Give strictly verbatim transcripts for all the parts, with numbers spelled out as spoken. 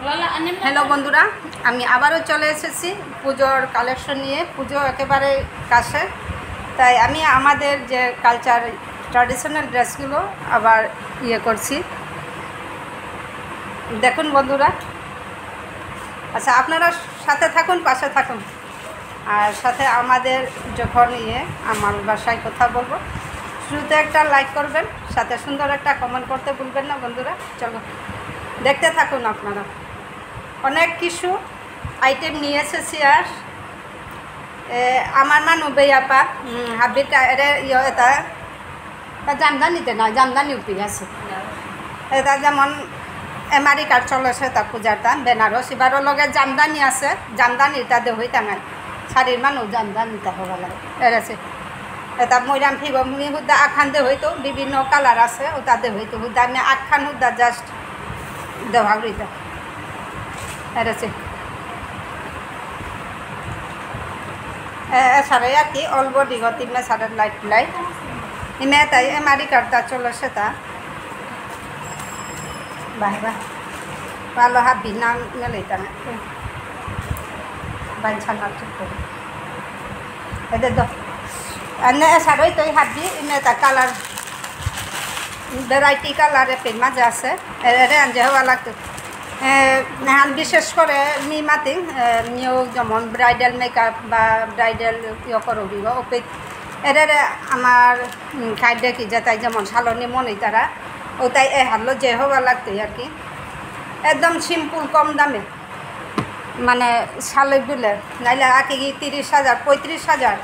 হ্যালো বন্ধুরা, আমি আবারও চলে এসেছি পুজোর কালেকশন নিয়ে। পুজো একেবারে কাছে, তাই আমি আমাদের যে কালচার, ট্র্যাডিশনাল ড্রেসগুলো আবার ইয়ে করছি। দেখুন বন্ধুরা, আচ্ছা, আপনারা সাথে থাকুন, পাশে থাকুন। আর সাথে আমাদের যখন ইয়ে, আমার ভাষায় কথা বলবো, শুরুতে একটা লাইক করবেন, সাথে সুন্দর একটা কমেন্ট করতে ভুলবেন না বন্ধুরা। চলো, দেখতে থাকুন আপনারা। অনেক কিছু আইটেম নিয়ে এসেছি আর, এ, আমার মানু বেয়াপা, উম, হাবির কা-, এরে ইয়ে এটা, তা জামদানিতে না, জামদানি উপি আছে। এটা যেমন আমেরিকার চলেছে তা পূজাটা, বেনারস, এবারও লগে জামদানি আছে, জামদানিটা দেহই টাঙায়। শাড়ির মানু জামদানিটা হবা লাগে। এর আছে। এটা মৈরাম ফিব, মি হুদ্দা আখান দেহইতো, বিভিন্ন কালার আছে, ওটা দেহইতো। হুদ্দা আমি আখান হুদ্দা just দেওয়া উড়িতা। এর আছে। এ, এ সারে আর কি, all body গতি মে সারে লাইট লাইট। ইমে তাই আমেরিকার তা চলেছে তা। বাহ, বাহ। ভালো হাবি না মেলে তা না। বাঞ্ছা না ঠিক করে। এদের দ-, এনে এ সারে তো হাবি, ইমে তা কালার ভ্যারাইটি কালার এপের মাঝে আছে। এ-, এরে আনজে হওয়া লাগতো। এ, নেহান বিশেষ করে মি মাতিং, এ, নিউ যেমন ব্রাইডাল মেকআপ বা ব্রাইডাল ইয়ে করো দিব, ওপে এরে এরে আমার, উম, খাদ্য কি যেটাই যেমন সালনি মনে তারা, ওটাই এ হারলো যে হওয়া লাগতো আর কি। একদম সিম্পল, কম দামে। মানে, সালই বুলে, নাইলে আগে কি তিরিশ হাজার, পঁয়ত্রিশ হাজার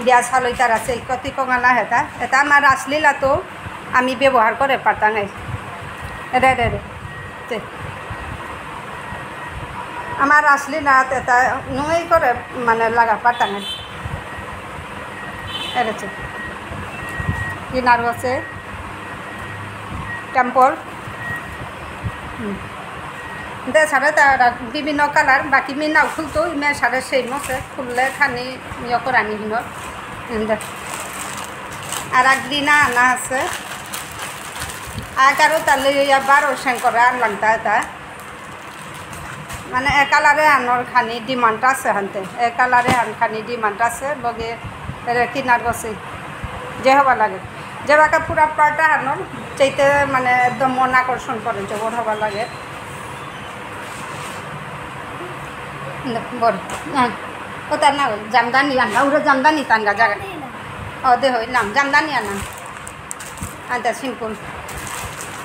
দিয়া সালই তার আছে, কতি কঙালা হেতা। এটা আমার রাসলীলা তো আমি ব্যবহার করে পারতাম এই। এরে, এরে, এরে। তে। আমার রাসলীলা এটা নুই করে মানে লাগা পারতাম এই। এরেছে। কিনার গেছে। টেম্পল। হুম। দে সারে তা রা-, বিভিন্ন কালার, বাকি মি নাও খুলতো, ইমে সারে সেই মসে, খুললে খানি ইয়ে করানি হিনো। এন্দে। আর এক দিন আনা আছে। এগারো তালে ইয়া বারো সেন করে আনলাম তা, তা। মানে, এ কালারে আনোর খানি ডিমান্ড আছে হানতে। এ কালারে আন খানি ডিমান্ড আছে, লগে এরে কিনার গছে যে হবা লাগে। যে বাকা পুরা পাল্টা আনোর, চাইতে মানে একদম মন আকর্ষণ করে, জবর হবা লাগে। বড়, না, ওটা না, জামদানি আনবা, ওরা জামদানি তানগা জায়গা। ও, দে হইলাম, জামদানি আনা। আনতে সিম্পল।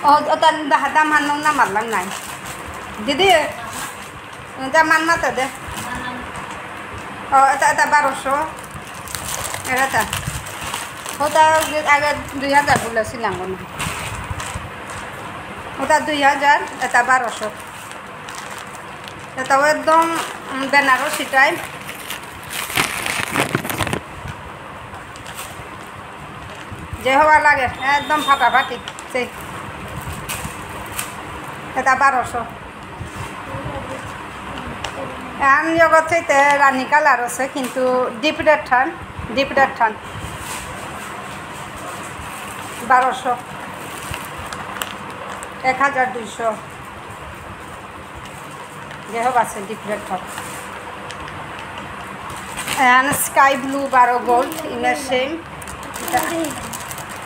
ও, ওটা দাহা দাম আনো না মারলাম নাই। দিদি, এটা মান মাতা দে। ও, এটা, এটা বারোশো। এটা, এটা। ওটা আগে দুই হাজার বলেছিলাম মনে হয়। ওটা দুই হাজার, এটা বারোশো। এটাও একদম, উম, বেনারসি টাইপ। যে হওয়া লাগে, একদম ফাটাফাটি। সেই। এটা বারোশো। এখন জগৎ চাইতে রানী কালার আছে, কিন্তু ডিপ রেড থান, ডিপ রেড থান। বারোশো। এক হাজার দুইশো। যে হবা আছে ডিফারেন্ট হবা। And sky blue বারো গোল্ড in the same।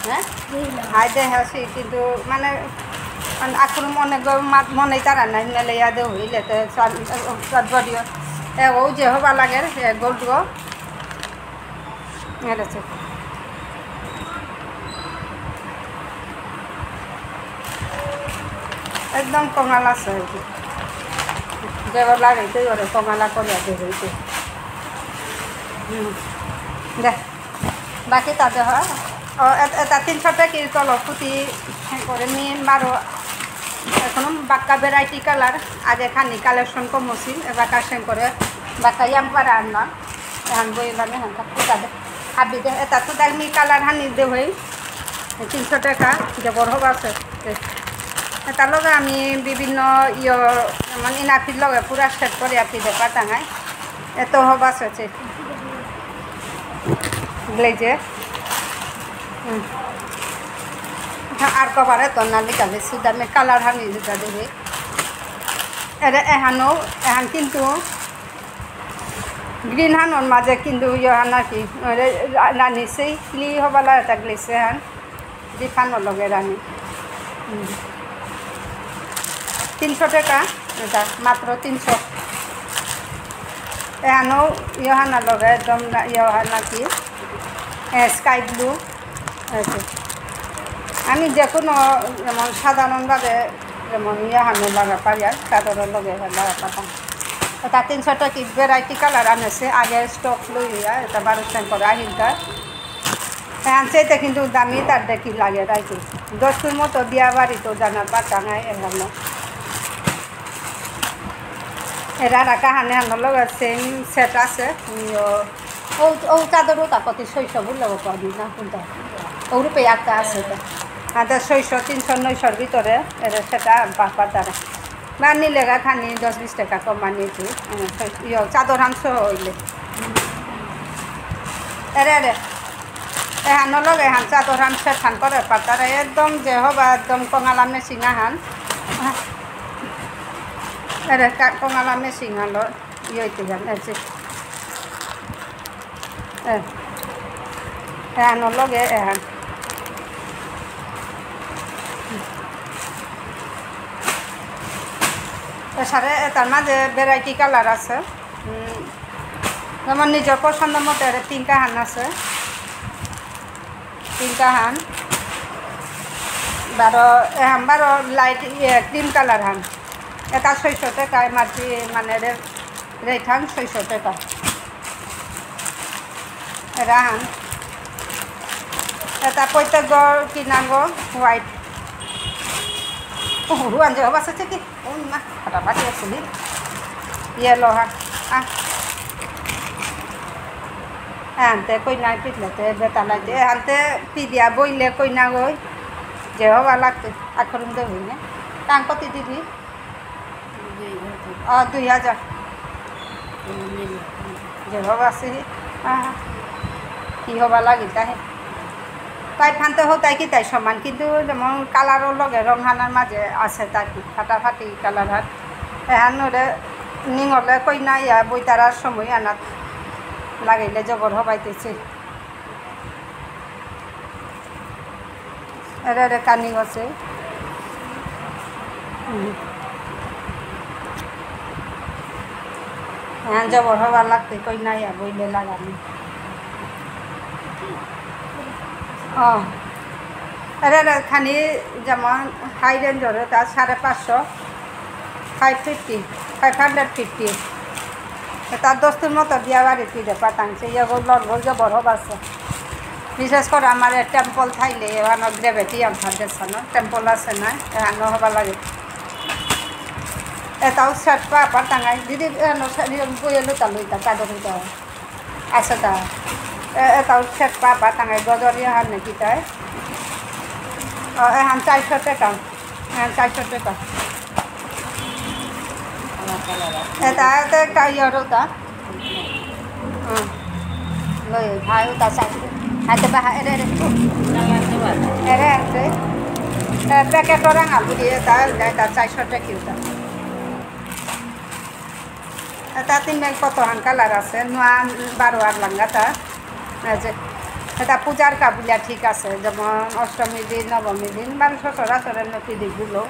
হ্যাঁ? হাই দে হাসি কিন্তু মানে, মানে আকুর মনে গো-, মা-, মনে তারা নাই, মেলে ইয়াদে হইলে তো সাত, সাত বডিও। এ, ও যে হবা লাগে, এ, গোল্ড গো। এর আছে। একদম কঙাল আছে আর কি। যেগো লাগে, সেই করে কঙালা করে আর কি হইতে। হুম। দে। বাকি তাতে হয়। ও, এ-, এটা তিনশো টাকা তলফুতি করে মি বারো। এখন বাক্কা ভ্যারাইটি কালার। আগে খানি কালেকশন কম হছিল, এবার কালেকশন করে বাক্কা ইয়াম পারা আনলাম। এহান বই এলাম, এহান থাকতে তাদের হাবি দে, এটা তো তাই মি কালার হানি দে হই, তিনশো টাকা, জবর হবা আছে। এটার লগে আমি বিভিন্ন ইয়ে, যেমন ইনাফির লগে পুরা সেট করে আর কি দেখা টাঙাই। এত হবা আছে। গ্লেজে। হুম। আর কভারে তো না লিখা বেশি দামে কালার হানি লিখা দেবে। এরে এহানো, এহান কিন্তু green হানর মাঝে কিন্তু ইয়ে হান আর কি, এরে রা-, রানী সেই ক্লি হবালা এটা glaze এহান, ডিফানো লগে রানী। হুম। তিনশো টাকা এটা, মাত্র তিনশো। এহানো ইয়ে হানা লগে একদম না, ইয়ে হান আর কি, এ, sky blue। এই যে, আমি যে কোনো যেমন সাধারণভাবে যেমন ইয়ে হানো লাগা পারি আর চাদরর লগে লাগা পাতাম। এটা তিনশো টাকা কি variety colour আনেছে, আগে stock লই হইয়া, এটা বারো টাইম করে আহিলটা। হ্যাঁ, আনছে এটা কিন্তু দামি, তার দেখি লাগে তাই কি। দশটির মতো দিয়া বাড়ি তো জানা পাতা নাই এর জন্য। এরা রাখা হানে হানো লগে same set আছে, ইয়ো, ও, ও চাদরও তা কত ছয়শো বুললে ও পাবি না কোনটা? ওর উপরে একটা আছে তো। আচ্ছা, ছয়শো, তিনশো, নয়শোর ভিতরে এর সেটা পাপা তারা। বা নিলে গা খানি দশ বিশ টাকা কম আনি একটু। হুম, ছয়-, ইয়ো, চাদর হান সহ হইলে। এরে, এরে। এহান লগে এহান চাদর হান set হান করে পাতারা একদম যে হবা একদম কঙালা matching আহান। এরে কা-, কঙালা matching হান লো। ইয়ে হইতে যান, এই যে। এ, এহানর লগে এহান। এছাড়া এটার মাঝে variety colour আছে। উম, যেমন নিজের পছন্দ মতো এর pink আহান আছে। Pink আহান। বারো, এহান বারো light, ইয়ে, cream colour হান। এটা ছয়শো টাকা, মাটি, মানে, রে-, rate হান ছয়শো টাকা। এরা হান। এটা প্রত্যেক গড় কি নাম গো? White। ও, হুয়ান যে হবা আছে কি? ও মা, ফাটাফাটি আছে নি। Yellow হান। আহ। আনতে কই নাই পিটলে তে বেটা নাই তে। আনতে পিদিয়া বইলে কই না গই। যে হবা লাগতে। আর করুন দে হইনে। কান কতি দিবি? দুই হাজার। ও, দুই হাজার। যে হবা আছে। আহ। কি হবা লাগিল তাই? তাই ফানতে হো তাই কি তাই সমান, কিন্তু যেমন colour-র লগে রং হানার মাঝে আছে তার কি ফাটাফাটি colour হান। এহান ওরে নিঙলে কই না ইয়া বইতারার সময় আনাত লাগাইলে জবর হবাইতেছে। এরে এরে কানি গছে। হুম। হ্যাঁ, জবর হবার লাগতে কই না ইয়া বইলে লাগানি। ও, এরে, এরে, খানি যেমন high range-র, তা সাড়ে পাঁচশো, five fifty, five hundred fifty। এটা দশটির মতো বিয়া বাড়ি পিঠে পাতাংছে, ইয়ে গো, লট গো, জবর হব আছে। বিশেষ করে আমার এ temple থাইলে, এবার gravity আনতে দেশ না, temple আছে না, এহানো হবা লাগে। এটাও set পা পাতাঙাই, দিদি, এহানো set, ইয়ে, বইয়ে লুতা লুতা, কাদো লুতা। আচ্ছা, তা। এ, এটাও set পা, পা, টাঙাই গজর ইয়ে হান নাকি তাই? ও, এহান চারশো টাকা। এহান চারশো টাকা। এটা, এটা একটা ইয়ে ওটা। হুম। লই, ভাই, ওটা চারশো। হাতে বাহা, এরে, এরে। এরে, এরে। এ, packet ওরা আলু দিয়ে, এটা, এটা চারশো টাকা ওটা। এটা তিন ব্যাগ কত হান colour আছে, নোয়া বারো আর লাঙ্গাটা। এই যে, এটা পূজার কাবুলিয়া ঠিক আছে, যেমন অষ্টমী দিন, নবমী দিন, বারো সচরাচর নতি দিগুলো,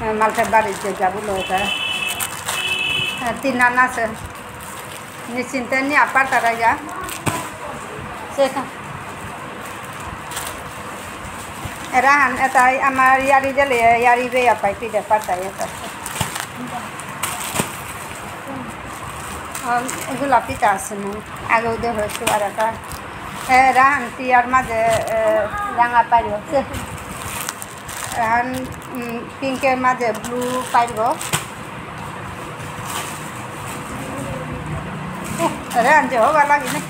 এ, মালঠের বাড়ির যে যাগুলো এটা। এ, তিন আন আছে, নিশ্চিন্তে নিয়ে আপার তারা যা। সেটা। এরা হান, এটাই আমার ইয়ারি দিলে, ইয়ারি বেয়া পাই, পিঠে পাতাই এটা। আম, গোলাপিটা আছে না? আগেও দে হয়েছে আর একটা। এরা হান টিয়ার মাঝে, এ, রাঙা পাইল। এহান, উম, pink-র মাঝে blue পাইব। উহ, এরে আনতে হবা লাগে না।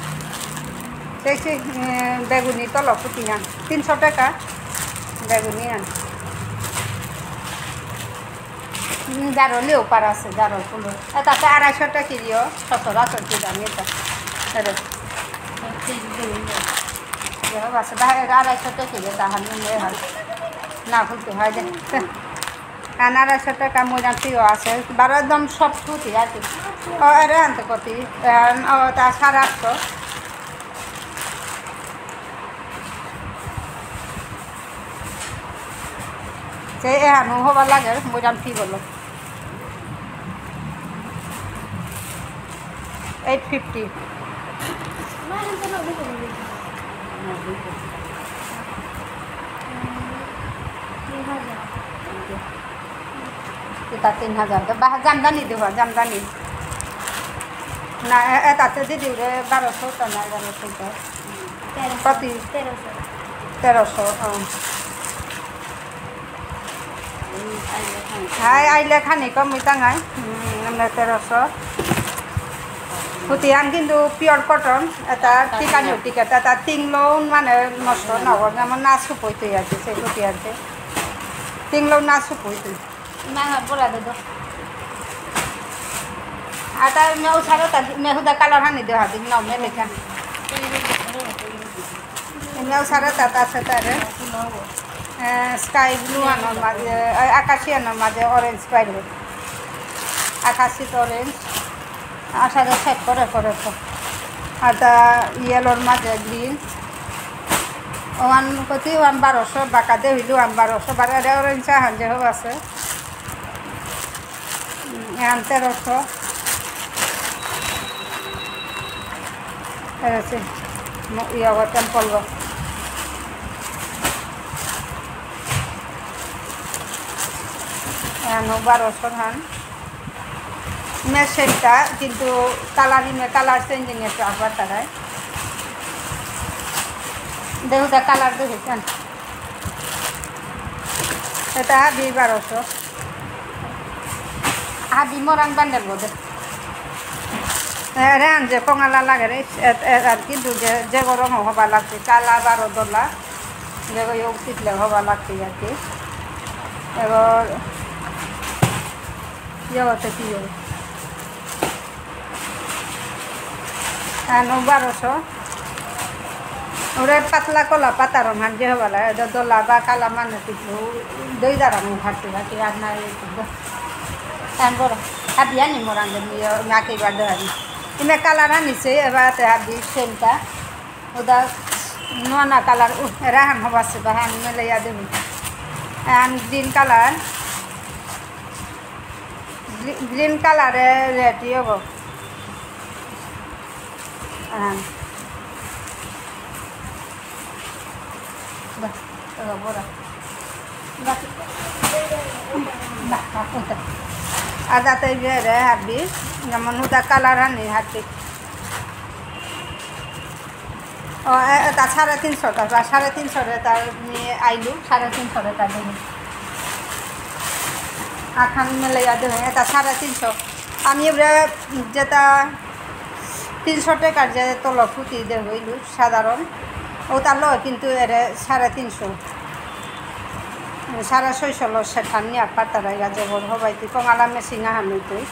সেই সেই, উম, বেগুনি তলকুটি হান। তিনশো টাকা বেগুনি হান। উম, জারো লেও পারা আছে, জারো ফুল। এটাতে আড়াইশো টাকা কিলো, সচরাচর কি দাম এটা। এরে। যে হবা আছে, বাইরে আড়াইশো টাকা কিলো, তাহার নিয়ে হয়। না ফুলতে হয় যে। আনারসটা কামুরান প্রিয় আছে, বারো একদম সব ফুটি আর কি। ও, এরে আনতে কতি, এহান, ও, তা সাড়ে আটশো। যে এহানো হবা লাগে, মুরান কি বলো? Eight fifty. এটা তিন হাজার। তো বাহ, জামদানি দেবো, জামদানি। না, এ-, এটাতে দিদি রে বারোশো তো না, এগারোশো তো। তেরোশো। কতি? তেরোশো। তেরোশো, হ্যাঁ। হাই, আইলে খানি কম হইতা নাই। হুম, আমরা তেরোশো। ফুটিয়ান কিন্তু pure cotton, এটা টিকানি টিকা, এটা তিনলো মানে নষ্ট না হয়, যেমন না সুপই তুই আছে, সেই ফুটিয়ান। তিনলো না সুপই তুই। না, না, বড়া দে দো। আতা মেও সারো তা, মেহুদা কালার হানি দে হাবি, নাও, মে লেখা। মেও সারো তা, তা সে তারে। এ, sky blue আনোর মাঝে, এ, আকাশি আনোর মাঝে orange পাইলে। আকাশি তো orange। আশা করি set করে, করে তো। আর তা yellow র মাঝে green। ওয়ান কতি? ওয়ান বারোশো, বাঁকা দে হইল ওয়ান বারোশো, বারো, এটা orange আহান যে হোক আছে। এহান তেরোশো। এর আছে, ম-, ইয়া, temple গো। এহানও বারোশো হান। Matching টা, কিন্তু colour ইমে colour changing এসে আবার তারাই। দেখো তা colour দেখো কেন। এটা হাবি বারোশো। হাবি মরাং বান্ডেল বোধে। এরে আন যে কঙালা লাগে রে, এ-, এ-, আর কিন্তু যে, যে গরম হবা লাগছে, কালা বারো দলা, যে গো যোগ টিকলে হবা লাগছে আর কি। এবার ইয়ে হতে কি হবে? আনো বারোশো। ওরে পাতলা কলা পাতার মান যে হবালা, এদো দলা বা কালা মানে কিছু দই দাঁড়া মুখ হাঁটতে হাঁটতে আর না এই তো। তান বড়। হাবি আনি মোরাঙ্গে নিয়ে নাকি বা দহানি। ইমে কালার আনিছে, এবার তে হাবি সেমটা। ওদা নোয়া না কালার, উহ, এরা হান হবাসে বা হান মেলে ইয়া দেবো। And green color। Gree-, green colour এ red ইয়ে গো। হ্যাঁ। বাহ, এগো বড়। বাহ। বাহ, বাহ, ওটা। আদা তো এই যে রে হাবি, যেমন ওটা colour আনি হাতি। ও, এ-, এটা সাড়ে তিনশো টাকা, সাড়ে তিনশো টাকা নিয়ে আইলু, সাড়ে তিনশো টাকা দিন। আখান মেলাইয়া দেবে, এটা সাড়ে তিনশো। আমি এবারে যেটা তিনশো টাকার যে তলফুতি দে হইল সাধারণ, ওটা লয় কিন্তু এর সাড়ে তিনশো, সাড়ে ছয়শো লো সেটা নিয়ে পাতারা ইয়া জবর হবাই তুই কঙালা মেশিন আহান তুই।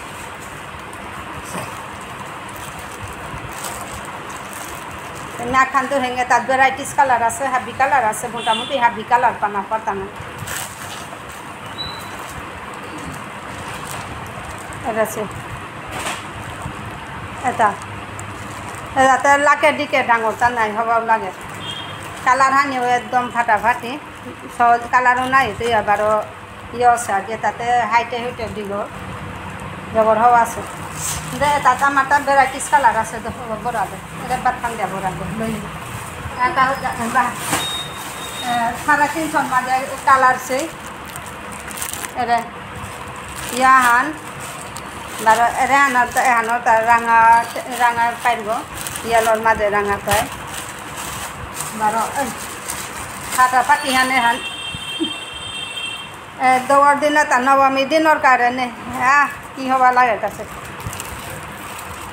নাখান তো হেঙ্গে তার varieties colour আছে, হাবি colour আছে, মোটামুটি হাবি colour পানা পাতানো। এটা আছে। এটা। এটাতে লাকে দিকে ডাঙরটা নাই, হবাও লাগে। Colour হানিও একদম ফাটাফাটি। সহজ colour ও নাই, তুই আবারও ইয়ে আছে, আর যেটাতে হাইটে হুইটে দিল, জবর হওয়া আছে। দে, তাতে আমার তার varieties colour আছে, দেখো, বড় আছে। এটা বাদ খান দেবো, রাখবো, লই। এটা হচ্ছে, বাহ। এ, সাড়ে তিনশোর মাঝে colour সেই। এরে, ইয়াহান, বারো, এরে হানর তা, এহানর তা রাঙা, রাঙা পাইব, yellow র মাঝে রাঙা পাই। বারো, এই, ফাটা ফাটি হান এহান। এ, দৌড় দিন তা নবমী দিনর কারণে, আহ, কি হবা লাগে তাতে।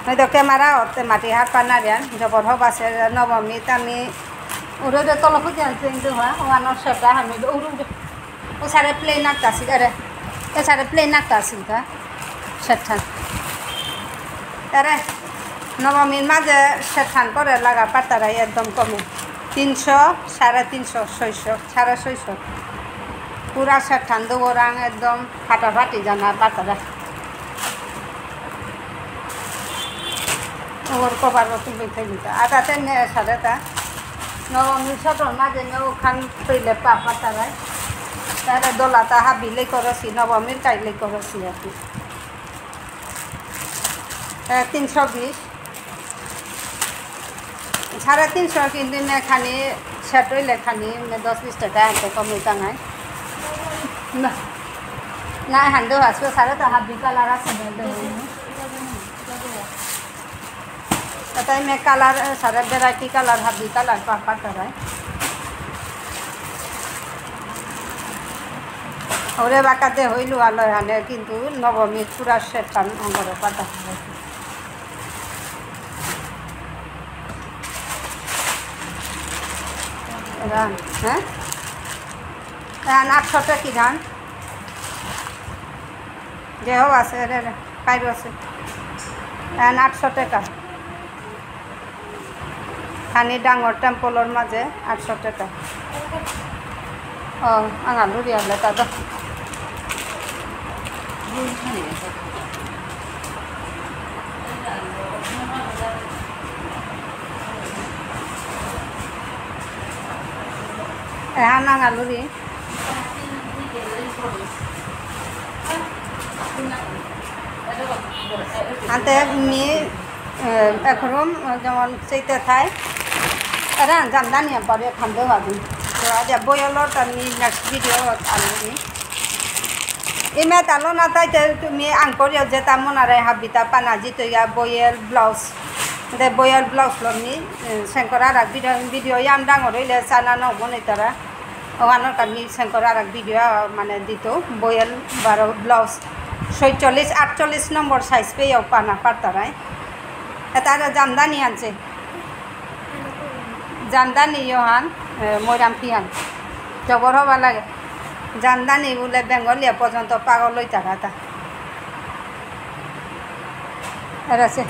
হয়তো camera হতে মাটি হাত পানা দিয়ান, জবর হবা সে নবমী, তা আমি উড়ে যে তলফুতি আনতে কিন্তু হওয়া, ও আনো সেটা আমি উড়ে উড়ে। ও সারে plain একটা আসিল, আরে, এ সারে plain একটা আসিল তা, সেটা। আরে, নবমীর মাঝে সেটা করে লাগা পাতারাই একদম কমে। তিনশো, সাড়ে তিনশো, ছয়শো, সাড়ে ছয়শো। পুরা set হান দুগরাং একদম ফাটাফাটি জানা পাতারা। ওর কভার তুলে থাকি। আর তাতে নে সারে তা। নবমী set র মাঝে নে ওখান পেলে পা পাতারায়। তাহলে দোলাতা হাবিলে করেছি, নবমীর কাইলে করেছি আর কি। এ, তিনশো বিশ। সাড়ে তিনশো কিন্তু মে খানি set হইলে খানি মে দশ বিশ টাকা আনতে কমে টাঙায়। না, না, হান্ডে আসবে, সাড়ে তো হাবি কালার আছে, হান্ডে হইনি। এটাই মে কালার, সাড়ে ভ্যারাইটি কালার, হাবি কালার, পাপা কালার। ওরে বাকাতে হইল আলো হানে, কিন্তু নবমী পুরা set পান অঙ্গরে পাতা। এরা, হ্যাঁ? এরা আটশো টাকা কি ধান? দেহ আছে, রে, রে, কাইরো আছে। এন আটশো টাকা। খানি ডাঙর টেম্পলর মাঝে আটশো টাকা। ও, আঙালুরি আলে তা দো। এহান আঙালুরি। আনতে মি, এ, একরম যেমন সেইতে থাই, এরা জামদানি পরে খান্দে বাবু। তো আজ বইলর তার মি next video আনবি। ইমে তালো না তাইতে তুমি আঙ্করিও যেতা মনারে হাবিতা পানা জিতইয়া বয়েল ব্লাউজ। দে বয়েল ব্লাউজ লমি, এ, সেঙ্কর আর এক ভিডিও, ভিডিও ইয়াম ডাঙর হইলে চানা ন মনে তারা। ওহানোর কামি সেঙ্কর আর এক ভিডিও, মানে, দিত। বয়েল বারো ব্লাউজ ছয়চল্লিশ, আটচল্লিশ নম্বর সাইজ পেয়েও পানা পারতারাই। এটা আর জামদানি আনছে। জামদানি ইয়োহান, এ, মৈরাম পিয়ান। জবর হবা লাগে। জামদানি বুলে বেঙ্গলিয়া পর্যন্ত পাগল হইতারা তা। এরা সে।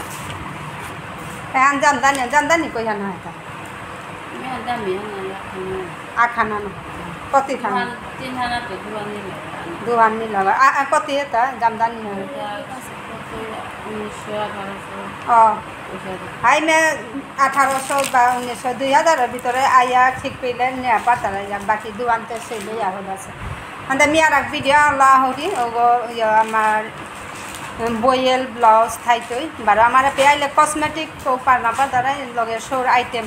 এহান জামদানি, জামদানি কইয়া না এটা। ইমান দামি হান না, লাখ হান না। আখানা না। কতি থান? দুহান, তিন হানা তো দুহান নিল। দুহান নিল। আ, আ, কতি এটা জামদানি হয়? এটা কত? উনিশশো, আঠারোশো। ও। ওইসব। হাই মে আঠারোশো বা উনিশশো, দুই হাজারর ভিতরে আইয়া ঠিক পেলে নিয়া পাতারা ইয়া, বাকি দুহান তো সেই লইয়া হল আছে। আন্দা মি আর এক ভিডিও আলা হরি, ওগো, ইয়া, আমার বয়েল ব্লাউজ থাইতই, বারো আমার পেয়াইলে কসমেটিক তো পানা পাতারা, লগে সৌর আইটেম,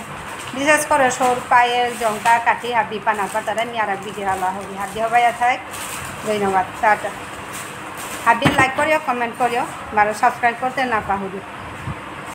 বিশেষ করে সৌর পায়েল, জঙ্কা, কাঠি, হাবি পানা পাতারা, মি আর এক ভিডিও আলা হরি, হাবি হবাইয়া থাক। ধন্যবাদ, টাটা। হাবি like করিও, comment করিও, বারো subscribe করতে না পাহুরি।